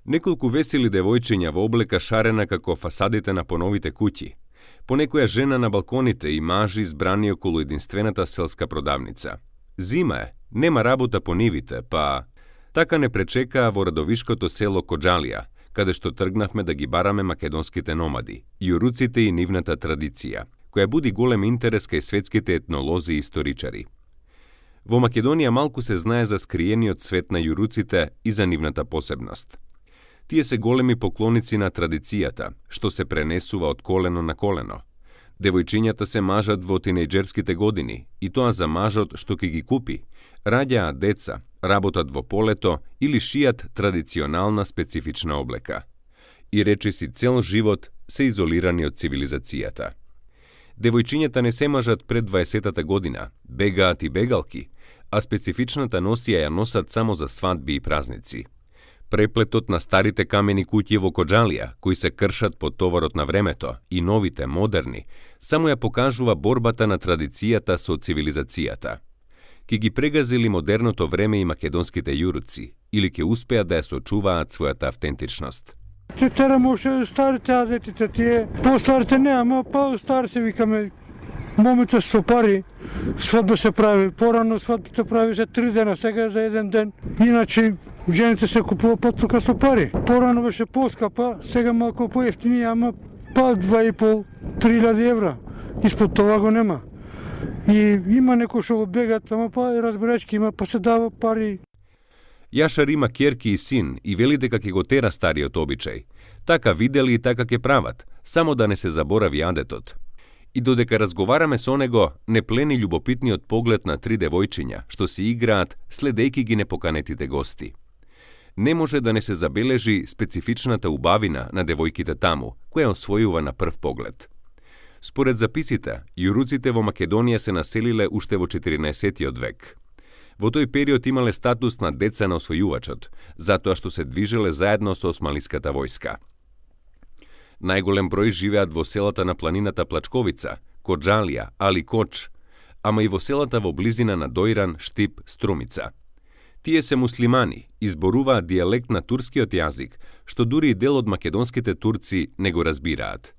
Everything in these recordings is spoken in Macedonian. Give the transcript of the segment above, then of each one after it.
Неколку весели девојчиња во облека шарена како фасадите на поновите куќи. Понекоја жена на балконите и мажи збрани околу единствената селска продавница. Зима е, нема работа по нивите, па... Така не пречекаа во радовишкото село Коџалија, каде што тргнавме да ги бараме македонските номади, јуруците и нивната традиција, која буди голем интерес кај светските етнолози и историчари. Во Македонија малку се знае за скриениот свет на јуруците и за нивната посебност. Тие се големи поклоници на традицијата, што се пренесува од колено на колено. Девојчињата се мажат во тинејџерските години, и тоа за мажот што ќе ги купи, раѓаат деца, работат во полето или шијат традиционална специфична облека. И речиси цел живот се изолирани од цивилизацијата. Девојчињата не се мажат пред 20-та година, бегаат и бегалки, а специфичната носија ја носат само за свадби и празници. Преплетот на старите камени куќи во Коџалија, кои се кршат под товарот на времето, и новите, модерни, само ја покажува борбата на традицијата со цивилизацијата. Ке ги прегазили модерното време и македонските јуруци, или ке успеат да ја сочуваат својата автентичност. Те тераме уште старите адетите, тие по-старите не, ама по-стари се викаме. Момите со пари, свадба се прави, порано свадбите прави за 3 дена, сега за 1 ден. Иначе жените се купува тука со пари. Порано беше поскапа, сега малку поевтини, ама па 2,5-3,000 евра. Испод тоа го нема. И има некои што го бегат, ама па и разбирачки има, па се дава пари. Јашар има ќерки и син и вели дека ќе го тера стариот обичај. Така видели и така ќе прават, само да не се заборави адетот. И додека разговараме со него, не плени љубопитниот поглед на 3 девојчиња, што си играат, следејќи ги непоканетите гости. Не може да не се забележи специфичната убавина на девојките таму, која освојува на прв поглед. Според записите, јуруците во Македонија се населиле уште во 14 век. Во тој период имале статус на деца на освојувачот, затоа што се движеле заедно со османлиската војска. Најголем број живеат во селата на планината Плачковица, Коџалија, Али Коч, ама и во селата во близина на Дојран, Штип, Струмица. Тие се муслимани, изборуваат дијалект на турскиот јазик, што дури и дел од македонските турци не го разбираат.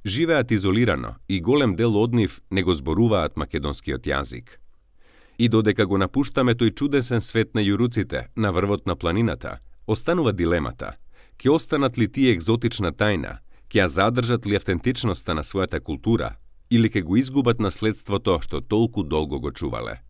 Живеат изолирано и голем дел од нив не го зборуваат македонскиот јазик. И додека го напуштаме тој чудесен свет на јуруците на врвот на планината, останува дилемата: ќе останат ли тие екзотична тајна, ќе ја задржат ли автентичноста на својата култура или ќе го изгубат наследството што толку долго го чувале?